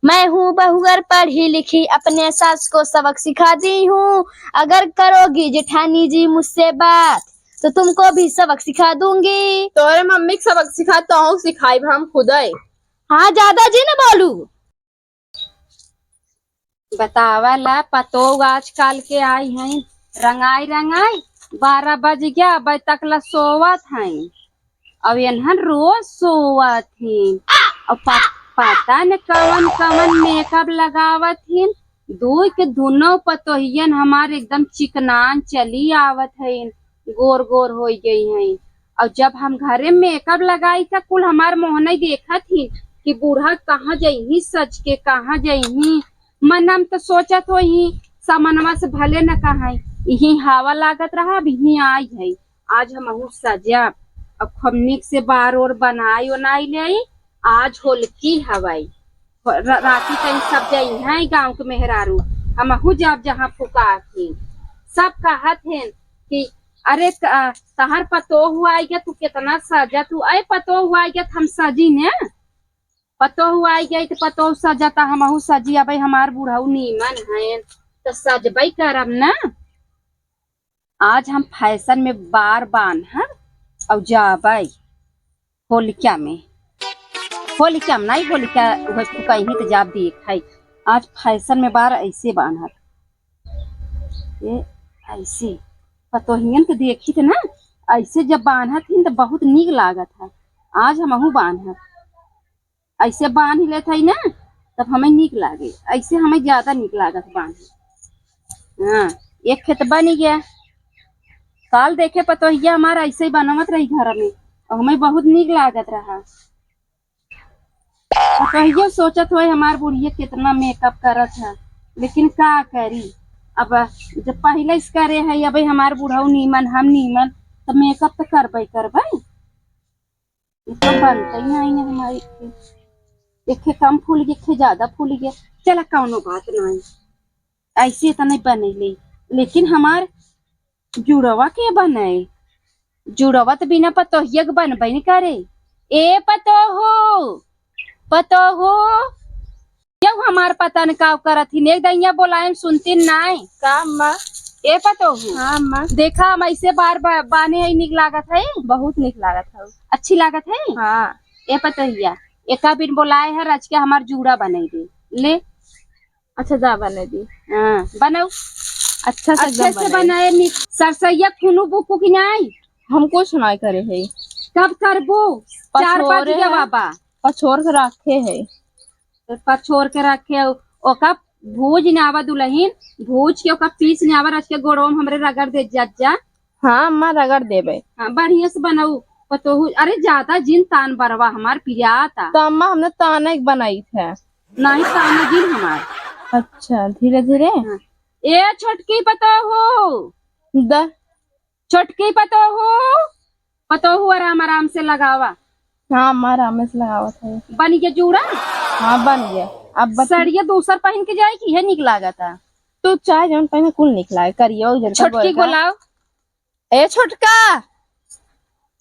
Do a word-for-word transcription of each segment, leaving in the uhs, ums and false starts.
मैं हूँ बहुअर पढ़ी लिखी, अपने सास को सबक सिखा दी हूँ। अगर करोगी जेठानी जी मुझसे बात, तो तुमको भी सबक सिखा दूंगी। तोरे मम्मी के सबक सिखा, तोहू सिखाइब हम खुदै। हाँ, ज्यादा जी न बोलू। बतावा ला, पतोह आजकल के आई हैं रंगाई रंगाई, बारह बज गया, अबै तक ला सोवत हैं। अब एनहन रोज सोवत ही। अब प-, पता न कवन कवन मेकअप लगावत ही। दुइ के दुनो पतोहियन हमार एकदम चिकनान चली आवत है, गोर गोर होइ गई हैं। और जब हम घरे मेकअप लगाई त कुल हमार मोहनई देखत ही कि बूढ़ा कहाँ जइही सज के, कहाँ जइही। मनम त सोचत होइही, समनवा से भले न कहाई, इही हवा लागत रहा, अब इही आई है। आज हमहू सजब, अब खूब नीक से बार ओर बनाई ओनाई लेई। आज होलकी हवै, र-, राती तनी सब जइहैं गाँव के मेहरारू, हमहू जाब जहाँ फुकात ही। सब कहत हेन कि अरे त-, तहार पतोहू आइगा, तू केतना सजा, तू अरे पतोहू आइगा त हम सजी ने, पतोहू आइगा त पतोहू सजा त हमहू सजी, अबै हमार बुढ़ऊ नीमन हैं त सजबै करब न। आज हम फैशन में बार बान्हब और जाबै होलिका में। होलिका में नहीं, होलिका उहे फुकइहीं त जाब देखै। आज फैशन में बार ऐसे बान्हब। ए, ऐसे। पतोहियन के देखी त ना, ऐसे जब बान्हत हिन त बहुत नीक लागत है। आज हमहू बान्हब। ऐसे बान्हि लेत हई ना, तब हमें नीक लागे। ऐसे हमें ज्यादा नीक लागत बान्हे। हाँ, एक खेत बन गया। काल देखे पतोहिया हमार ऐसे ही बनवत रही घर में, और हमें बहुत नीक लागत रहा। पतोहियो सोचत होए हमार बुढ़िया कितना मेकअप करत है, लेकिन का करी, अब जब पहले से करे है, अबे हमार बुढ़ऊ नीमन, हम नीमन, तो मेकअप तो करबे करबे। ई तो बनते ही नहीं है हमारी। एक ठे कम फूल गए, एक ठे ज्यादा फूल गए। चला, कौनो बात नहीं, ऐसे तो नहीं बने ले, लेकिन हमार जुड़वा के बने? जुड़वा तो बिना पतोहिया के बनबे नहीं करे। ए पतोहू, पतोहू, क्यों हमार पता न का करत ही, एक दइया बोलाएम सुनती नाय। का अम्मा? ए पतोहू। हाँ अम्मा। देखा हम ऐसे बार बा-, बाने है, निक लागत है? बहुत निक लागत है। अच्छी लागत है? हाँ। ए पतोहिया, एका बिन बोलाए है, रच के हमार जूड़ा बनाई दे। ले। अच्छा जा बने दी। हाँ, बनाऊ। अच्छा से अच्छे एकदम से बनाई। बनाए, निक। सरसैया खुनू बुकू की नाय? हम कुछ नाय करे है। कब करबू? चार बज गया बाबा। पछोर के रखे है। तो पछोर के रखे हो, ओका भूज ने आवा दुलहिन, भूज के ओका पीस ने आवा, रच के गोड़वा में हमरे रगड़ दे जा, जा। हाँ अम्मा, रगड़ देबे। हाँ, बढ़िया से बनाऊ पतोहू। अरे, ज्यादा जिन तान बरवा हमार पिराता। तो अम्मा, हमने ताने के बनाई थे। नहीं, ताना जिन हमार। अच्छा, धीरे धीरे। हाँ। ए छोटकी पतोहू। द। छोटकी पतोहू, पतोहू आराम आराम से लगावा। हाँ, अम्मा आराम से लगावत है। बन गया जूड़ा? हाँ, बन गया। अब बत- सड़िया दूसर पहन के जाए कि इहे निक लागत है? तू चाहे जौन पहने कुल निक लागे, करिया उजर का छोटकी गोरका। बोलाओ। ए छोटका, ए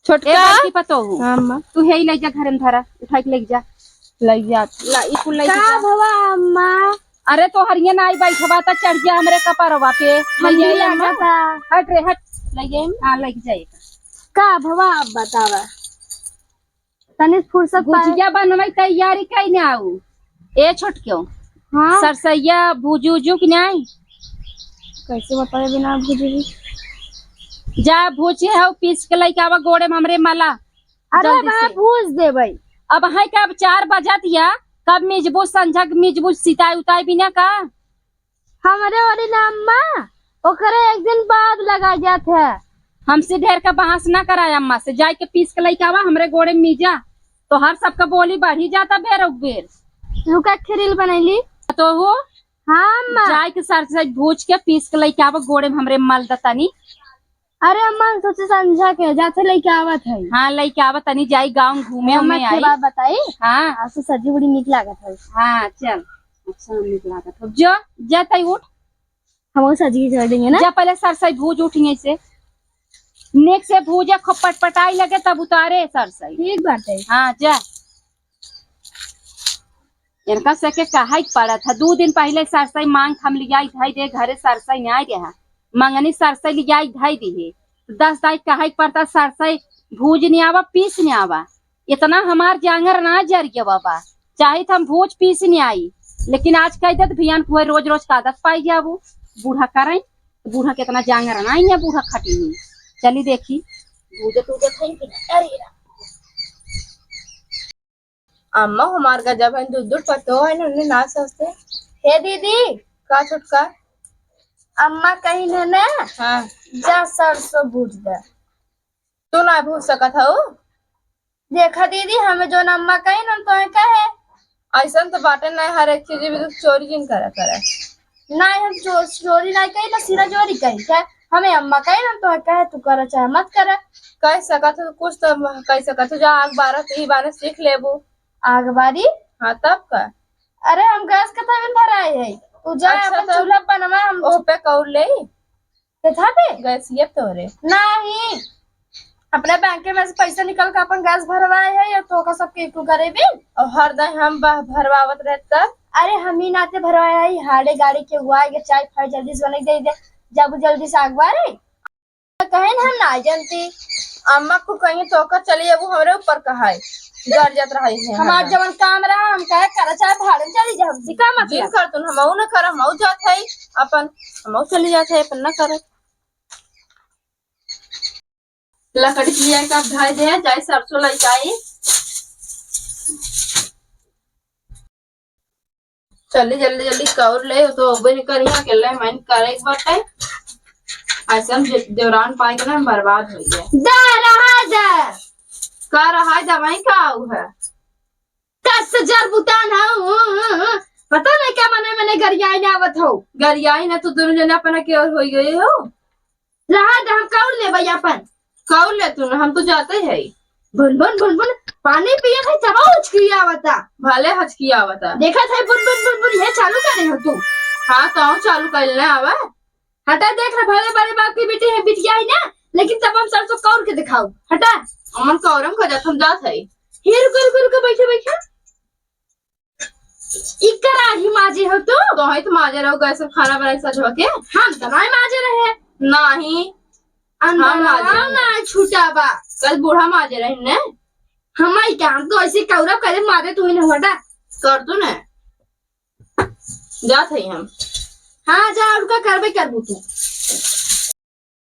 छोटका। बड़की पतोहू। हाँ, अम्मा। तू हे ही ले जा, घर में धरा, उठा के ले जा। ले जा। ला, ई कुल ले का जा। भवा अम्मा? अरे, तोहरिया नाई बैठवा, त चढ़ जा हमरे कपरवा पे। ठंडी ले अम्मा। लागता। हट रे, हट। ले जाए। हाँ, ले जाए। का भवा, अब बतावा। तनी फुर्सत पाए। भुजिया बनवाई, तैयारी कई ना आऊ। ए छोटक्यो। हाँ। सरसैया भूजू उजू कि नाई? कैसे बताए बिना भूजी? जा भूजे हो, पीस के लइके आवा, गोड़े में हमरे मला। अरे जल्दी बा, से। भूज देबै। अब है का, अब चार बजत या, कब मिजबू, संझा के मिजबू, सिताई उताई बिना का? हमरे वाली ना अम्मा, ओकरे एक दिन बाद लगा जात है। हमसे ढेर का बहस ना कराया अम्मा से, जाए के पीस के लइके आवा, हमरे गोड़े में मिजा, तो हर सबका बोली बढ़ी जाता बेर उक बेर। रुका, खिरिल बनैली। तो हो? हाँ अम्मा। जाए के सरसै भूज के पीस के लइके आवा, गोड़े में हमरे मल दतनी। अरे अम्मा, हम सोचे संझा के जाते लइके आवत है। हाँ, लइके आवत तनी, जाई गाँव घूमे अम्मा, उमे एक आई। बात बताई? हाँ। आज तो सजी बड़ी नीक लागत है। हाँ, चल। अच्छा, नीक लागत हो। जो, जा तई उठ। हम सजी के छोड़ देंगे ना। जा पहले सरसई भूज उठिए से। नीक से भूजे, खूब पटपटाई लगे तब उतारे सरसई। ठीक बात है। हाँ, जा। इनका से के कहे के पड़त है, दू दिन पहिले सरसई मांग हम लियाई धई दे, घरे सरसई नाई रहा, मंगनी सरसई लियाई धई दिहे, दस दाई कहे के पड़ता सरसई भूज ने आवा, पीस ने आवा। इतना हमार जांगर ना जर गवा बा, चाहे तो हम भूज पीस ने आई, लेकिन आज कह देत भियान कुहे रोज रोज का आदत पाई जाबू। बूढ़ा करें, बूढ़ा कितना जांगर ना आई है, बूढ़ा खटी नहीं। चली देखी, भूजत उजत है कि नहीं? अरे राम। अम्मा हमार गजब है, दूध दूध पत्तो है ना, उन्हें ना सस्ते। हे दीदी। का छोटका? अम्मा कही है ना, हाँ। जा सरसों भूज दे। तू ना भूज सकत हऊ? देखा दीदी, हमें जौन अम्मा कही ना, तोहे कहे। ऐसन तो बाटे ना, हर एक चीज में तो चोरी जिन करा करे। ना, हम चो-, चोरी ना कही, ना सिरा चोरी कही। क्या हमें अम्मा कही ना, तोहे कहे, तू करा चाहे मत करा। कह सकत हो, कुछ तो कह सकत हो, जा आग बारह तो ई बाने सीख लेबू। आग बारी? हाँ, तब का? अरे, हम गैस के थैली धराए है, तू जा अच्छा, अपन तो चूल्हा बनवा, हम ओह पे कौर ले। केथा पे? गैसिया पे तोरे। नहीं, अपने बैंक में से पैसा निकाल के अपन गैस भरवाए है, या तो का सबके इकू करे भी? और हर दाई हम ब-, भरवावत रहत तब। अरे, हम ही नाते भरवाए है, हाड़े गाड़ी के हुआ है, चाय फाय जल्दी से बने दे दे, जब जल्दी से आगवा रे। कहे न हम ना जानती। अम्मा को कहीं तो का चली, अब हमरे ऊपर कहाए, डर जात रही है हमार हरदम। जवन काम रहा, हम कहे करा चाहे भाड़े में चली जाओ, हमसे का मतलब? जिन कर तुम, हमऊ न कर, हमऊ जात है अपन, हमऊ चली जात है अपन, न कर। लकड़ी के लिए का धाय दे, जाए सरसों लइकाई। जल्दी, जल्दी, जल्दी कौर ले, तो अबे नहीं करिया, अकेले मैंने करे के बाटे। ऐसा हम जे-, देवरान पाए के ना, हम बर्बाद हो गए। दा रहा दा। का रहा है, दवाई का आऊ है? दस हजार बुतान है, उ, उ, उ। पता नहीं क्या मने, मने गरियाई ना आवत हो। गरियाई ना, तू दोनों जने अपना के और होई गए हो। रहा दे, हम कौर लेबै अपन। कौर ले तू ना, हम तो जाते है। भुन भुन भुन भुन, पानी पिए है तब हचकी आवता। भले हचकी आवता। देखत है भुन भुन भुन भुन, ये चालू करे हो तू। हाँ, तो चालू कर ले आवा। हटा, देख रहा, भले बड़े बाप की बेटी है, बिटिया है ना, लेकिन तब हम सरसों कौर के दिखाओ। हटा। अमन कौरम का जात, हम जात है। हे रुको, रुको, रुको, बैठो, बैठो। ई कराही माजे हो तू? तो है तो माजे रहो, गैस पे खाना बनाई सजवा के। हम तो नाई माजे रहे। नाही। अंदर हम माजे रहे। ना छूटा बा। कल बूढ़ा माजे रहे ने। हम आई काम तो ऐसे कौरव करे मारे तू ही न हटा। कर तू ने। जात है हम। हाँ, जा, और का करबे करबू तू।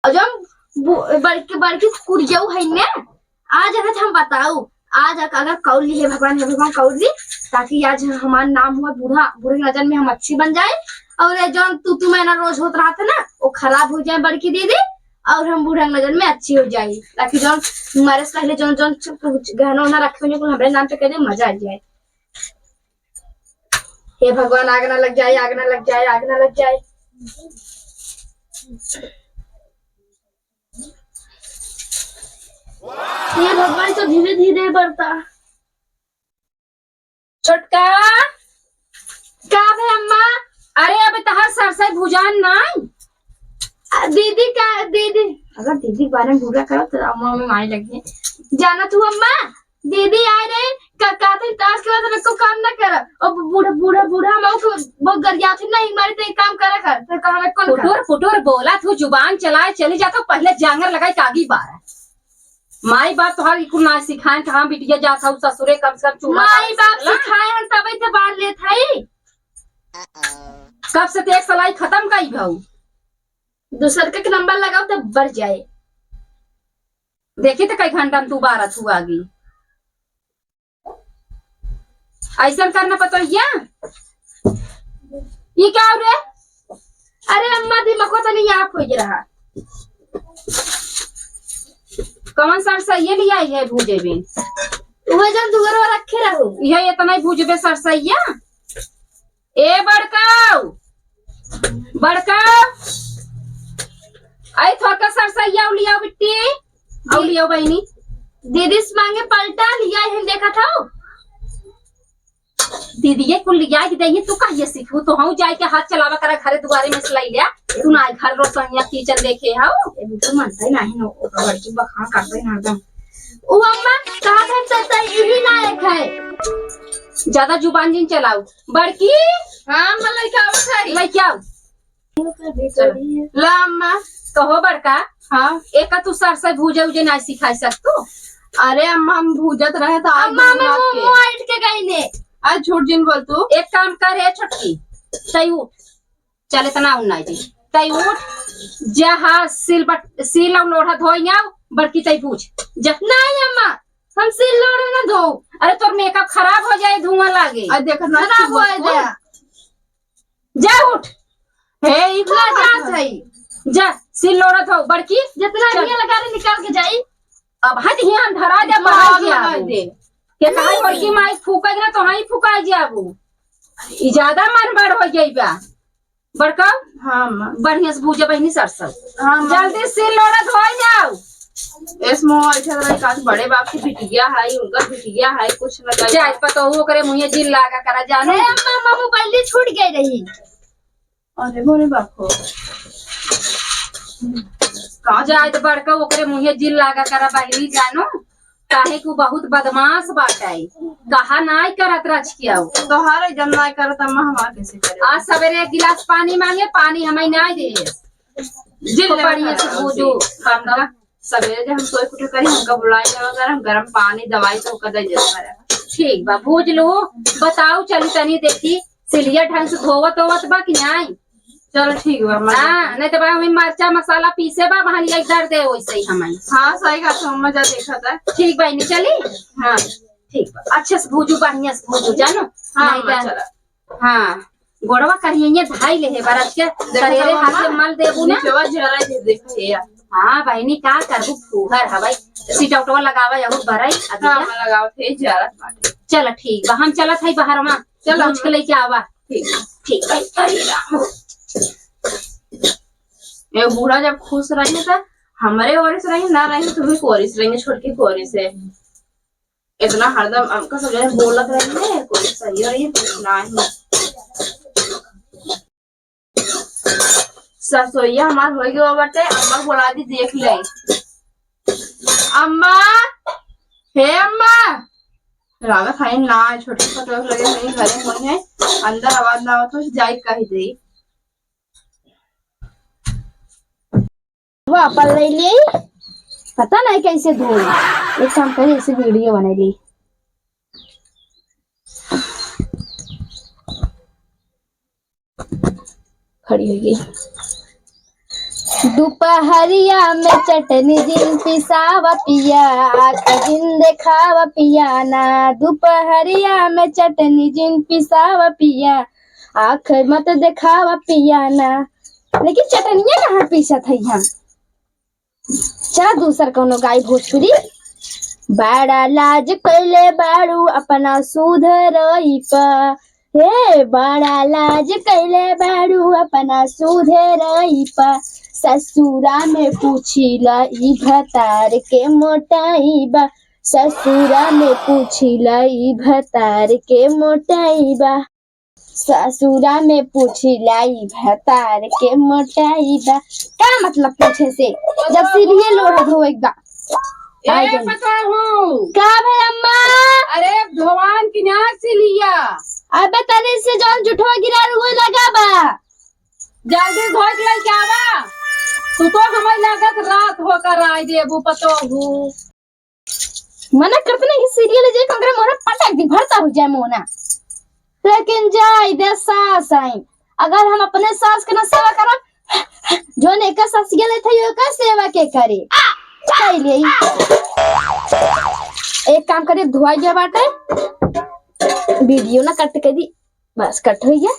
और जब बु-, बड़की, बड़की कुरियऊ है ने, आज अगर हम बताऊ, आज अगर कौर ली, हे भगवान, हे भगवान, कौर ली, ताकि आज हमार नाम हुआ बूढ़ा, बूढ़े नजर में हम अच्छी बन जाए, और ये जौन तू, तू मैना रोज होत रहते ना, वो खराब हो जाए बड़की दीदी, और हम बूढ़ा नजर में अच्छी हो जाए, ताकि जौन हमारे से पहले जौन, जौन गहना उहना रखे हुए, कुल हमारे नाम पे कर दे, मजा आ जाए। हे भगवान, आग ना लग जाए, आग ना लग जाए, आग ना लग जाए। हे भगवान, तो धीरे धीरे बढ़ता। छोटका। का भे अम्मा? अरे, अबे तहार सरसई भुजान नाई? आ, दीदी का, दीदी, अगर दीदी के बारे में बुरा करब, तो अम्मा में मारे लगी। जाना तू अम्मा, दीदी आए रहे, का-, कहते हैं, "ताश के बाद हम एको काम ना करब।" और बूढ़ा, बूढ़ा, बूढ़ा मऊ के बहुत गरियाथिन ना, हमारे तो एक काम करा कर, तो कहा मैं कौन फुटुर, करब? फुटुर बोला, तू जुबान चलाए, चली जाता, पहले जांगर लगाई, कागी बार। माई बाप तोहार ई कुल ना सिखाएन कि हाँ, बिटिया जात हऊ ससुरे, कम से कम चूल्हा माई बाप सिखाए हन, तबे तो बार लेत हई। कब से ते एक सलाई खत्म कई भऊ? दूसर के नंबर लगाओ, तब बढ़ जाए। देखी तो कई घंटा में तू बारह थू आगी। ऐसन करना पतोहिया? ई का रे? अरे अम्मा, दिमागो तनी यहाँ खोज रहा। कौन सरसैया ले आई है भूजे में? उहे जन दुगरवा रखे रहो। यह इतना ही भूजबे सरसैया? ए बड़काऊ, बड़काऊ, आई थोड़का सरसैया लियाओ बिट्टी, और जी। लियाओ बहनी। दीदी से मांगे पलटा लिया है, देखा था। दीदी ये कुल लिया के देही, तू कहिए सीखू? तो हम जाए के हाथ चलावा करा घरे दुआरे में से लाई लिया। तू ना घर रोसैया किचन देखे हो। ए, तू मनता ही नहीं हो, ओकर घर की बखान करता ही हरदम। ओ अम्मा, कहा था तै, तै यही लायक है। ज्यादा जुबान जिन चलाऊ। बड़की। हाँ, अम्मा, लइके आवत है। लइके आऊ। ला अम्मा। कहो बड़का। हाँ। एका तू सरसों भूजे उजे नाई सिखाई सकतू? अरे अम्मा, हम भूजत रहे तो आज अम्मा, हम रात के। मुंह ऐंठ के गई ने। आज झूठ जिन बोल तू। एक काम कर, हे छोटकी, तई उठ। चल, इतना उन्ना जी। तई उठ, जा, हाँ, सिल बट-, सिल और लोढ़ा धोई आऊ, बड़की तई भूज। जा। नहीं अम्मा, हम सिल लोढ़ा ना धो। अरे, तोर makeup खराब हो जाए, धुआं लागे। अरे, देखत ना खराब तू हो बोल। जाए। जा, उठ। हे, ई ना का जा बात है? सही। जा, सिल लोढ़ा धो, बड़की। जितना चल। रियल लगा रहे, निकाल के जाई। अब हट हियां धरा दे, मार पहाड़ लगा जाबू। दे। के कहाई बड़की माई फूकेगी ना, तो हाई फुकाई जाबू। ई ज्यादा मन बड़ हो जाई बा। बड़का, हाँ, माँ। बढ़िया से भूजा बहिनी सरसों। हाँ, माँ। जल्दी सिल लोढ़ा धोई जाऊ। एस मोह ऐसे रही, काज बड़े बाप की बिटिया है, उनका बिटिया है, कुछ न कही। जाए पतोहू ओकरे मुँहे जिन लागा करा जानो। अरे अम्मा, अम्मा, मोबाइल छूट गई रही। अरे मोरे बाप हो। का जाए तो बड़का ओकरे मुँहे जिन लागा करा बहिनी जानो, काहे कि उ बहुत बदमाश बाटे, कहा नाई करत रच के आऊ। तोहार जब नाई करत, अम्मा हमार कैसे करे? आज सवेरे एक गिलास पानी मांगे, पानी हमें नाई दे। जिन खूब ले बढ़िया से भूजू। हमका सवेरे जे हम सोए के उठे करी, हमका बुलाई ना, अगर हम गरम पानी, दवाई तो ओकर दे देत बारे। ठीक बा, भूज लू। बताऊ, चली तनी देखी, सिलिया ढंग से धोवत ओवत बा कि नाई? चलो ठीक बा, मत हाँ, नहीं तो बा, हमें मरचा मसाला पीसे बा, बहन, ये दर्द है वैसे ही हमें। हाँ, सही कहा, तो मजा देखा था। ठीक बा, नहीं चली? हाँ। ठीक बा, अच्छे से भूजू, बढ़िया से भूजू, जानो? हाँ, नहीं अम्मा, तो चला। हाँ, गोड़वा करिए धाई ले है, बरच के देखो करेरे तो हाथ से अम्मा, मल देबू ना। नीचवा झरा के देखो ये। हाँ बहिनी, का करबू, फूहर हवाई, सिटौटवा लगावा, यहू भराई, अभी हाँ, क्या? अम्मा, लगावत है, झरत बाटे। चल ठीक बा, हम चलत है बहरवा, चल पूछ के अम्मा। लेके आवा। ठीक। ठीक है, अरे राम। ए बूढ़ा जब खुश रही त हमरे ओर से रही, ना रही तुम्ही कोरी से रही, छोटकी कोरी से। इतना हरदम हमका सब जने बोलत रही है, कोई सही रही, कोई नाही। सरसोईया हमार हो गयो बाटे, अम्मा बोला दी, देख ले। अम्मा, हे अम्मा, लागत है ना, छोटी पतोह लगे नहीं घरे में है, अंदर आवाज ना आवत हो, जाई कही दे। वो अपन ले ली, पता नहीं कैसे धोई। एक काम करी, ऐसे वीडियो बना ली। खड़ी हो गई। दुपहरिया में चटनी जिन पिसावा पिया, आँख जिन देखावा पिया ना। दुपहरिया में चटनी जिन पिसावा पिया, आँख मत देखावा पिया ना। लेकिन चटनिया कहाँ पीसत है हम? चला दूसर कौनो गाई भोजपुरी। बड़ा लाज कैले बाड़ू अपना सुधरई प, हे बड़ा लाज कैले बाड़ू अपना सुधरई प। ससुरा में पूछी ल ई भतार के मोटाई बा, ससुरा में पूछी ल ई भतार के मोटाई बा। ससुरा में पूछी लाई भतार के मोटाई बा। का मतलब पूछे से, जब सिलिए लोढ़ा धोए बा। ए, आइ गई। पतोहू। का भे अम्मा? अरे, धोवान कि ना सिलिया? अबे तनी से जौन जुठवा गिरा रहे, उहे लगा बा। जल्दी धोए के लइके आवा। तू तो हमें लागत रात होकर आइ देबू पतोहू। मना करते नहीं कि सीरियल जे कंगरे मोहरा पटक दी, भरता हो जाए मोना। लेकिन जाई दे सास आई, अगर हम अपने सास के ना सेवा करब, जोन एकर सास गेले थे, ओकर सेवा के करे? कैले। एक काम करे, धोआ गया बाटे, वीडियो ना कट कर दी, बस कट हो गया।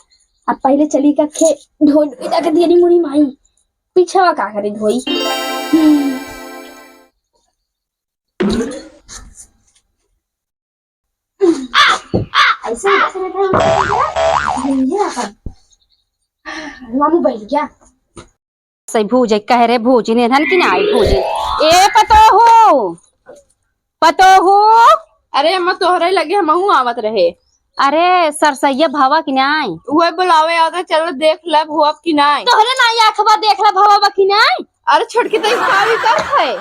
अब पहले चली का खे ढोल रख दिया नी मुड़ी माई, पीछे का करे धोई। हम्म। ऐसे ही बस बैठा हूँ। ये अपन। मामू बैठ गया। सही भूजे, कह रे भूजी, ने धन की ना आई भूजी। ए पतोहू, पतोहू। अरे अम्मा, तोहरे लगे हमहू आवत रहे। अरे सरसैया भवा की ना आई? उहे बुलावे आवत रहे, चलो देख लब हुआ की ना आई। तोहरे ना आई आखबा देख लब भवा बा की ना आई। अरे छोटकी तो इस काम ही करत है।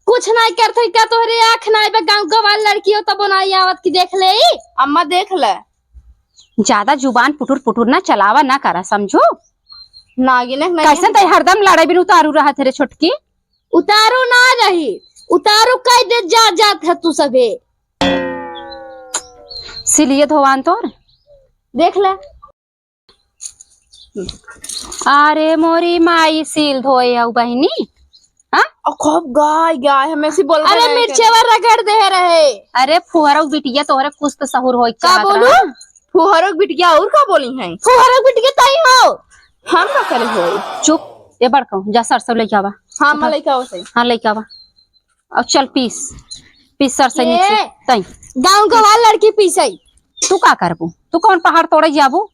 कुछ नाहीं करत है का? तोहरे आँख नाहीं बा, गाँव गवार लड़की हो तबो नाहीं आवत कि देख ले। अम्मा देख ले। ज्यादा जुबान पुटुर पुटुर ना चलावा, ना करा, समझू? नागिन है, नागिन। कैसन तै हरदम लड़ाई बिन उतारू रहत है रे छोटकी? उतारू ना रही, उतारू कह दे जा, जात है तू सभे। सिलिए धोवान तोर। देख ले। अरे मोरी माई सील धोए हऊ बहिनी। हाँ? अ, खूब गाय, गाय, हम ऐसी बोल अरे रहे हैं मिर्चेवा रगड़ दे रहे। अरे फुहरऊ बिटिया, तोहरे कुछ तो सहूर होई का चाहत बोलू? रहा। फुहरऊ बिटिया और का बोली हैं? फुहरऊ बिटिया ताई हो। हम का करे होई? चुप, ए बड़कऊ, जा सरसों लेके आवा। हाँ, मैं लेके आओ सही। हाँ, लेके आवा। अब चल पीस, पीस सरसों ये नीचे, तई। गाँव गवार लड़की पीसई। तू का करबू? तू कौन पहाड़ तोड़े जाबू?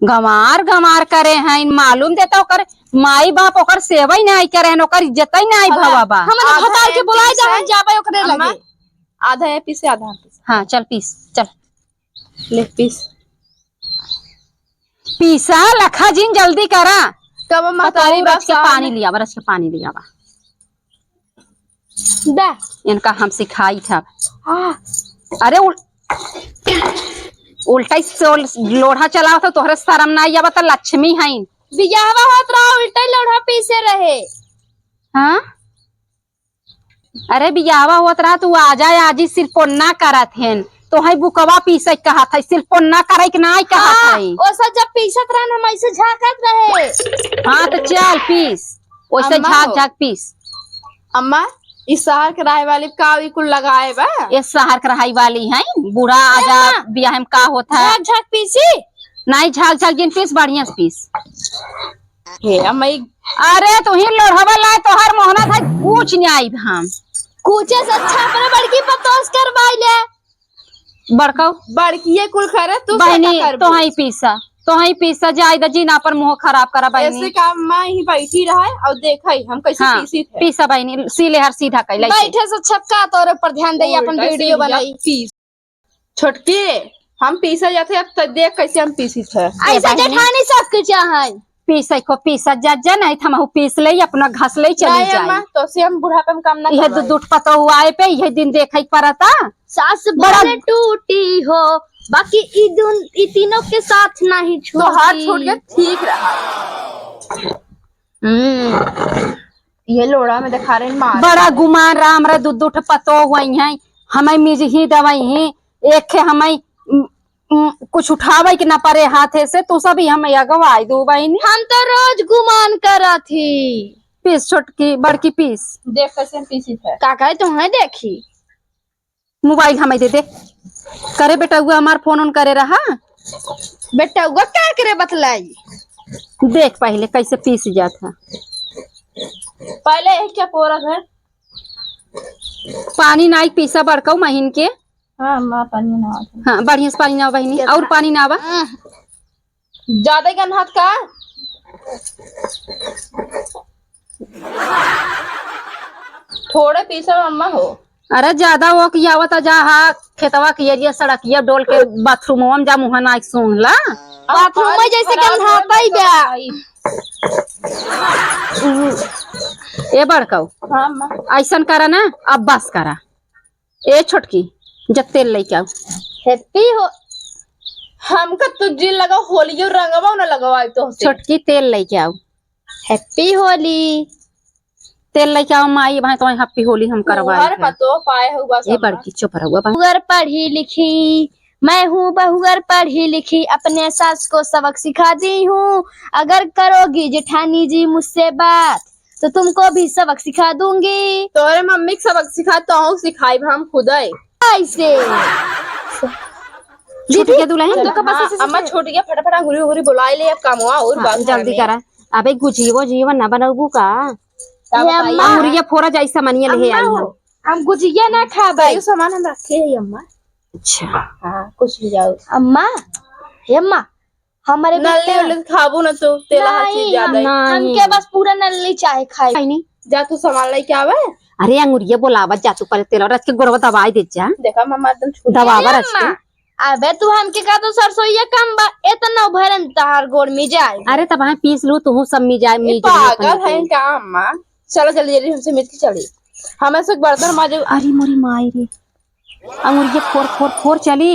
गंवार गंवार करे हैं, मालूम देता ओकर माई बाप ओकर सेवा ही नाहीं करे हैं, ओकर इज्जत ही नाहीं भवा बा। हमरे आधा भतार के एक बुलाए पीस जा, है। हम जाबे ओकरे अम्मा, लगे। आधा है पीसे, आधा हम पीसे। हाँ, चल पीस, चल। ले पीस। पीसा लखा जिन जल्दी करा। कब अम्मा पतोहू तारी रच के बात पानी सामने लियावा, रच के पानी लियावा। दे। इनका हम सिखाई था। हाँ। अरे उल-, उल्टा ही से उल-, लोढ़ा चलावत हो, तोहरे शरम ना आवा त लक्ष्मी हईन। बियाहवा होत रहा, उल्टा ही लोढ़ा पीसे रहे। हाँ? अरे बियाहवा होत रहा, तू आजा आजी सिरपोन्ना करत हेन। तोहई बुकवा पीसे कहत है, सिरपोन्ना करे के नाहीं कहत हाँ, है। ओसा जब पीसत रहन, हम ऐसे झांकत रहे। हाँ, तो चल पीस। ओइसे अम्मा झाक हो। झाक पीस। अम्मा, ई शहर के रहे वाली का ई कुल लगाए बा? ये शहर के रहे वाली हैं, बूढ़ा ए आजा अम्मा। बियाह में का होत है? झाक झाक पीसी? नाहीं, झाक झाक जिन पीस, बढ़िया से पीस। हे अम्मा, ई अरे तू ही लोढ़वा लाए, तोहर मोहना था, कुछ नाहीं आइब हम। कुछे से अच्छा अपने बड़की पतोस करवाई ले। बड़कऊ। बड़किए कुल करे, तू बहिनी, का करबू? तोहई पीसा, तोहई पीसा, जाए द जिन, आपन मुँह खराब करा बहिनी। ऐसे का माँ ही बैठी रहे और देखई हम कैसे हाँ, पीसी थे। पीसा बहिनी, सी ले हर सीधा कैले। बैठे से छक्का तोरे पर ध्यान दे, अपन उल्टा वीडियो सीधा बनाई। पीस। छोटकी, हम पीसे जाते अब तो देख कैसे हम पीसी थे। ऐसा ए बहिनी। जेठानी सबके चाहे। पीसे को पीसा जा, जा, नहीं त हमहू पीस ले, अपना घस ले, चली नहीं जाई। अम्मा, तो से हम बुढ़ापे में काम ना यह करवाई। दू दुठ पतोहू आए पे, यह दिन देखे के पड़ता। सास बड़ा भले टूटी हो, बाकी ई दुन-, ई तीनों के साथ नहीं छूटी। तोहार छूट गया, ठीक रहा। हम्म, ये लोढ़ा में देखा रहे मार। बड़ा गुमान रहा हमरा, दू दुठ पतोहू हुई हैं, हमें मिजही दवाई हैं, एक खे हमें उम, उम, कुछ उठावे के ना परे हाथे से, तू सब ही हम अगवाई दू बहिनी। हम तो रोज गुमान करत ही। पीस छोटकी, बड़की पीस। देख कैसे हम पीसी थे। का कहे तुम्हें देखी? मोबाइल हमें दे दे। करे बेटउआ हमार फोन ओन करे रहा। बेटउआ का करे बतलाई? देख पहले कैसे पीस जात है। पहले एक क्या पोरा घर? पानी नाई पीसा बड़कऊ महीन के। हाँ, अम्मा, पानी ना आवा। हाँ, बढ़िया से पानी ना आवा, बहिनी। कितना? और पानी ना आवा? हाँ। ज्यादा ही गन्हात का? थोड़े पीसा, अम्मा हो। अरे, ज्यादा हो कि आवत जा, हा, खेतवा के एरिया, सड़किया डोल के बाथरूमवा में जा, मुँह ना सूंघ ला। बाथरूम में जैसे गन्हात ही बा। ए बड़कऊ, हाँ, अम्मा। ऐसन करा ना, अब बस करा। ए छोटकी, जा तेल लेके आओ। Happy हो-, हमका तो जी लगा होलियो रंगवा न लगवाए तो से। छोटकी, तेल लेके आओ। Happy होली। तेल लेके आओ माई, भाई तुम्हारी Happy होली हम करवाए फुहर हैं। पतो पाए हुआ ए सब। बड़की, चुप रहुआ बा। बहुअर पढ़ी लिखी, मैं हूँ बहुअर पढ़ी लिखी, अपने सास को सबक सिखा दी हूँ। अगर करोगी जेठानी जी मुझसे बात, तो तुमको भी सबक सिखा दूंगी। तोरे मम्मी के सबक सिखा, तोहू सिखाइब हम खुदे। ऐसे। छोटी के दुल्हन, तो कब हाँ, से अम्मा छोटी के फटाफट अंगुरी उंगुरी बुलाई ले, अब काम हुआ और हाँ, बात जल्दी करा। अबे गुजियो जीवन ना बनबू का? का हे बताई? अम्मा। अंगुरिया फोड़ा जाई, सामानिया ले अम्मा आई हो, हम। हम गुजिया ना खाबे। सामान हम रखे हैं अम्मा। अच्छा। हाँ, कुछ ले जाओ। अम्मा, हे अम्मा, हमारे नल्ली बेटा उल्ली खाबू ना तू, तेला हर चीज नहीं, ज्यादा है। नहीं। हमके बस पूरा नल्ली चाहे खाए। नहीं। जा तू सामान लेके आवे। अरे अंगुरिया बोलावत जा तू, पहले तेल रच के गोड़वा दबाई दे जा। देखा मम्मा एकदम छूट दबावा अरे रच के। अम्मा, अबे तू हमके कह दो सरसोईया कम बा, इतना भरन तहार गोड़ में जाए। अरे तब हाँ पीस लू, तू सब मी जाए, ये मी जाए पागल अपन है के। का अम्मा? चलो जल्दी जल्दी हमसे मिलके चली। हमें से बर्तन माजे। अरे मोरी माई रे, अंगुरिया फोर फोर फोर चली।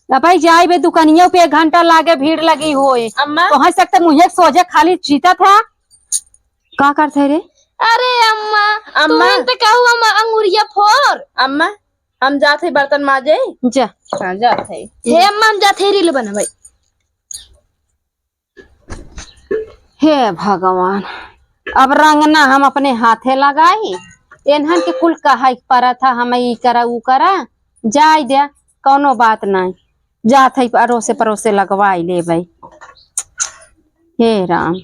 अबे जाई बे दुकानियों पे, एक घंटा लागे, भीड़ लगी होए। अम्मा। तो हंस सकते मुँहे सोझे खाली चीता था। का करते रे? अरे अम्मा, अम्मा। तुम तो कहू अम्मा अंगुरिया फोर। अम्मा, हम जात है बर्तन माजे। जा। हाँ, जात है। हे अम्मा, हम जात है रील बनावे। हे भगवान, अब रंगना हम अपने हाथे लगाई। एनहन के कुल कहा परत है, हम ई करा, ऊ करा। जाय द्या, कौनो बात नाहीं। जात है अड़ोसे पड़ोसे लगवाई लेबै। हे राम।